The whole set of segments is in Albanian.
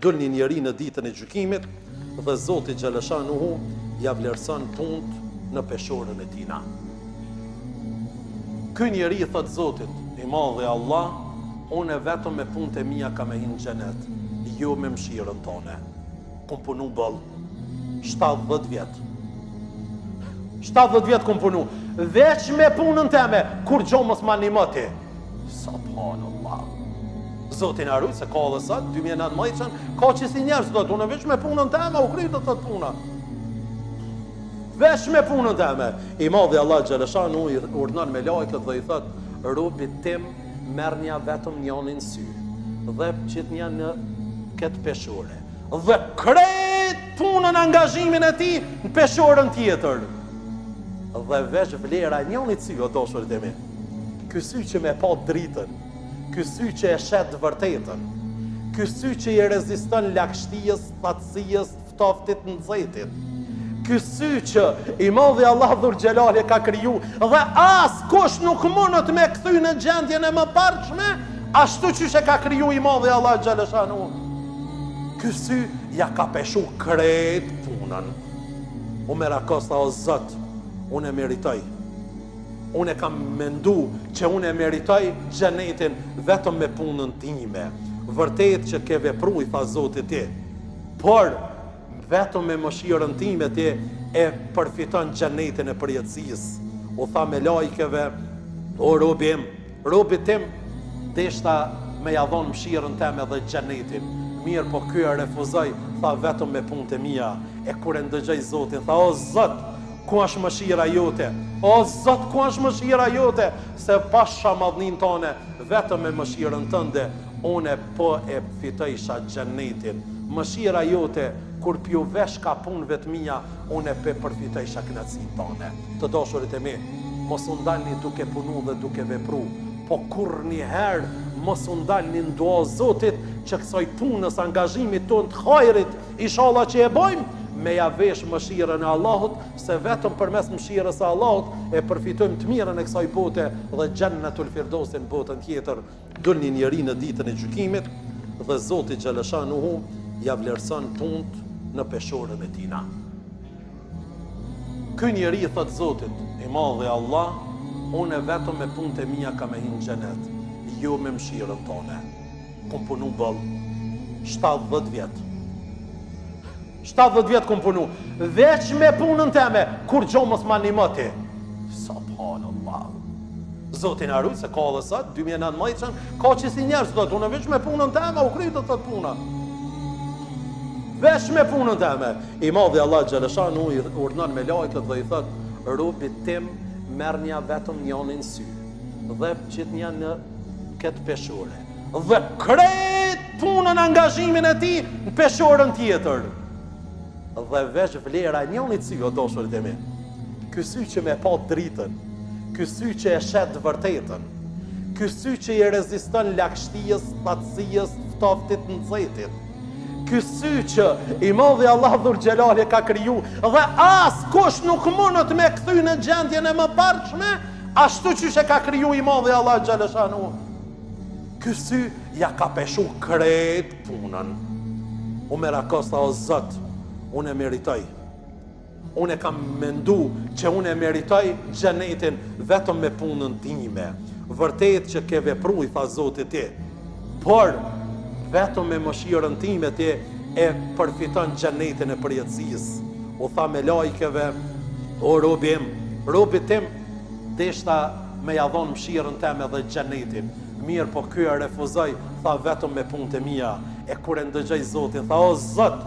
Dul një njeri në ditën e gjykimit dhe Zoti xheleshanuhu ja vlerëson punët në peshorën e tina. Ky njeri i thot Zotit, i madhi Allah, unë vetëm me punët e mia kam me hi në xhenet, jo me mëshirën tone. Kom punu boll 70 vjet. 70 vjet kom punu, veç me punën teme, kurgjo mos ma nimo ti. Subhanallah. Zoti na rujt se ka edhe sot 2019-shën, ka qësi njerëz do të unë veç me punën teme, u kry do të thotë puna. Veç me punën teme. I madhi Allah xheleshanu i urdhnon melajket dhe i thot robit tim merrnja vetëm njonin sy dhe qitnja në këtë peshore. Dhe krejt punën angazhimin e tij në peshorën tjetër. Dhe veç vlera e njonit sy, o dashurit e mi. Ky sy që me pa dritën, ky sy që e sheh të vërtetën, ky sy që i reziston lagështisë, thatësisë, ftoftit, nxehtit. Ky sy që i madhi Allah dhul xhelal e ka kriju dhe askush nuk mundet me kthy në gjendjen e mëparshme, ashtu qysh e ka kriju i madhi Allah xheleshanu. Ky sy ja ka peshu krejt punën. U merakos tha o Zot, unë e meritoj. Unë e kam mendu që unë e meritoj xhenetin vetëm me punën time. Vërtet që ke vepru, i tha Zoti ti. Por, vetëm me mëshirën time ti e përfiton xhenetin e përjetësisë. U tha melajkeve, o robi im, robit tim, deshta me ja dhonë mëshirën teme dhe xhenetin. Mirëpo ky e refuzoi, tha vetëm me punët e mia. E kur e ndëgjoi Zotin, tha, o Zot, Ku është mëshira jote? O Zot, ku është mëshira jote? Se pasha madhninë tane, vetëm me mëshirën tënde, unë po e fitojsha xhenetin. Mëshira jote, kur p'ju veshka punëve të mia, unë pe përfitojsha kënaqësinë tane. Të dashurit e mi, mos u ndalni duke punu dhe duke vepru, po kurrnjëherë mos u ndalni në dua Zotit që kësaj punës, angazhimit tonë të hajrit, Ishalla që e bojmë, me ja vesh mëshirën e Allahut, se vetëm përmes mëshirës së Allahut e përfitojmë të mirën e kësaj bote dhe xhennetul firdausin botën tjetër. Dul një njeri në ditën e gjykimit dhe Zoti xheleshanuhu ja vlerëson punët në peshorën e tina. Ky njeri i thot Zotit, i madhi Allah, unë vetëm me punët e mia kam me hi në xhenet, jo me mëshirën tone. Kom punu boll 70 vjet. 70 vjet kom punu. Veç me punën teme, kurgjo mos ma nimo ti. Subhanallah. Zoti na rujt se ka edhe sot 2019-shën, ka qësi njerëz do të unë veç me punën teme, u kry do të thotë puna. Veç me punën teme. I madhi Allah xheleshanu i urdhnon melajket dhe i thot robit tim merrnja vetëm njonin sy dhe qitnja në këtë peshore dhe krejt punën angazhimin e tij në peshorën tjetër dhe veç vlera e njonit sy o dashurit e mi ky sy që me pa dritën ky sy që e sheh të vërtetën ky sy që i reziston lagështisë, thatësisë, ftoftit, nxehtit ky sy që i madhi Allah dhul xhelal e ka kriju dhe askush nuk mundet me kthy në gjendjen e mëparshme Ashtu qysh e ka kriju i madhi Allah xheleshanu. Ky sy ja ka peshu krejt punën. U merakos tha o Zot, unë e meritoj. Unë e kam mendu që unë e meritoj xhenetin vetëm me punën time. Vërtet që ke vepru, i tha Zoti ti. Por, vetëm me mëshirën time ti e përfiton xhenetin e përjetësisë. U tha melajkeve, o robi im, robit tim, deshta me ja dhonë mëshirën teme dhe xhenetin. Mirëpo ky e refuzoi, tha vetëm me punët e mia. E kur e ndëgjoi Zotin, tha, o Zot,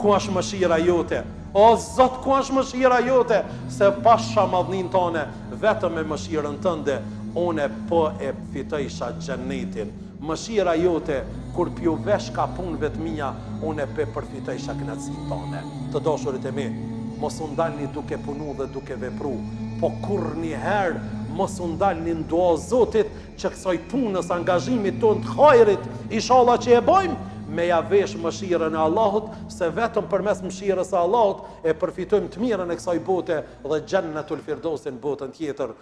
ku është mëshira jote? O Zot, ku është mëshira jote? Se pasha madhninë tane, vetëm me mëshirën tënde, unë po e fitojsha xhenetin. Mëshira jote, kur p'ju veshka punëve të mia, unë pe përfitojsha kënaqësinë tane. Të dashurit e mi, mos u ndalni duke punu dhe duke vepru, po kurrnjëherë mos u ndalni në dua Zotit që kësaj punës, angazhimit tonë të hajrit, ishalla që e bojmë, me ja vesh mëshirën e Allahut, se vetëm përmes mëshirës së Allahut e përfitojmë të mirën e kësaj bote dhe xhennetul firdausin botën tjetër.